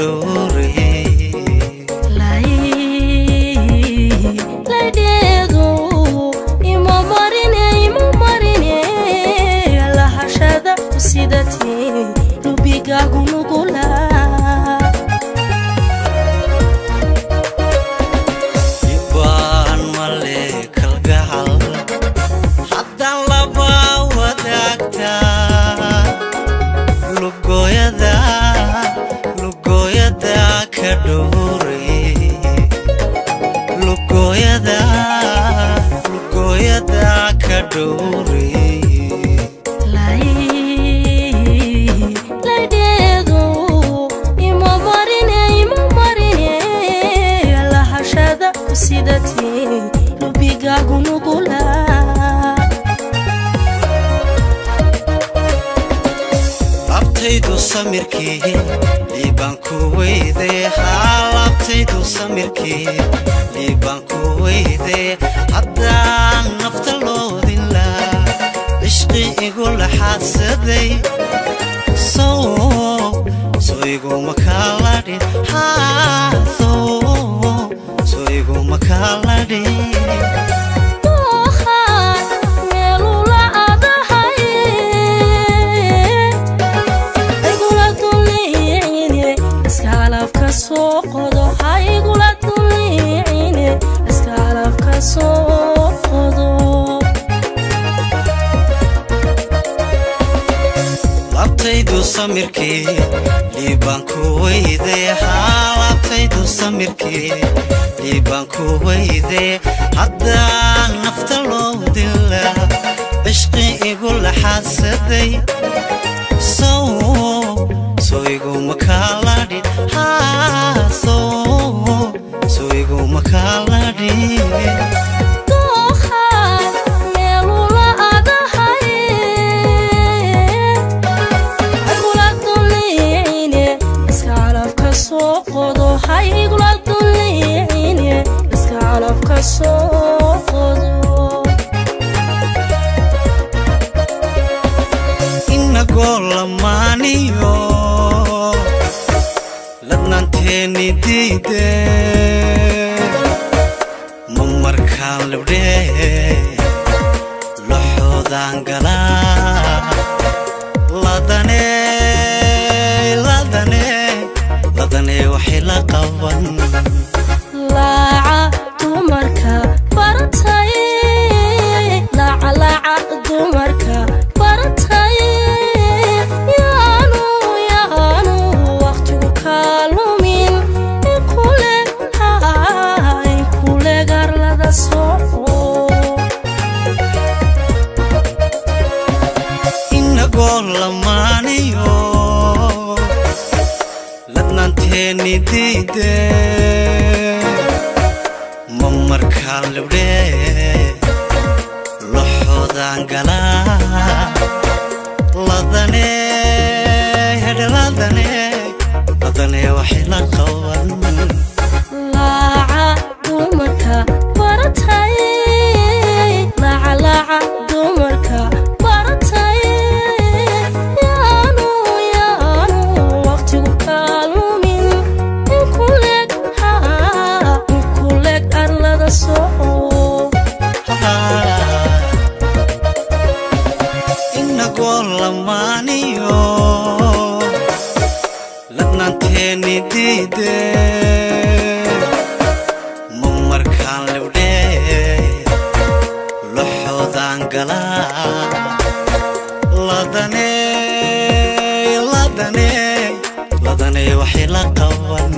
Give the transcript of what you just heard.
dhowrayey. Laydheedu ima marine, ima marine, lahashada ku sidatee lubigaagu nugula. Ibaan male kalgacal haddaan laba wadaagtaa, lugooyada, lugooyada ka dhowrayey, lugooyada, lugooyada ka dhowrayey. Laydheedu ima marine, ima marine, lahashada ku sidatee lubigaagu nugula. Laabtaydu samirkii liibaan ku weyday, haa, laabtaydu samirkii liibaan ku weyday, haddaan nafta loodin laa cishqi igu laxaadsaday, sow soo iguma kaaladhin, haa, sow soo iguma kaaladhin. Doohaan meelula adahay igula duliicine, iska alabka soo qodo, ha igula duliicine, iska alabka soo qodo. Laabtaydu samirkii liibaan ku weyday, haa, laabtaydu samirkii liibaan ku weyday, haddaan nafta loo dilaa cishqi igu laxaadsaday, sow soo iguma kaaladhin, haa, sow soo iguma kaaladhin. Doohaan meelula adahay igula duliicine, iska calafka soo qodo, ha igula duliicine, iska calafka soo qodo. Inagoo lamaaniyo ladnaanteeni diide, ma markaan libdhee loxoodaan galaa, ladane, ladane, ladane waxay la qaban. Laaca dumarka baratay, laaca, laaca dumarka baratay, yaanu, yaanu waqtigu kaa lumin, inkule, inkule garlada soco. Inagoo lamaaniyo ladnaanteeni diide, ma markaan libdhee loxoodaan galaa, ladane, hedhe, ladane, ladane waxay la qaban. Laaca dumarka baratay, laaca, laaca dumarka baratay, yaanu, yaanu waqtigu kaa lumin, inkuleg, haa, inkuleg arlada soco. Inagoo lamaaniyo ladnaanteeni diide, ma markaan libdhee loxoodaan galaa, ladane, ladane, ladane waxay la qaban.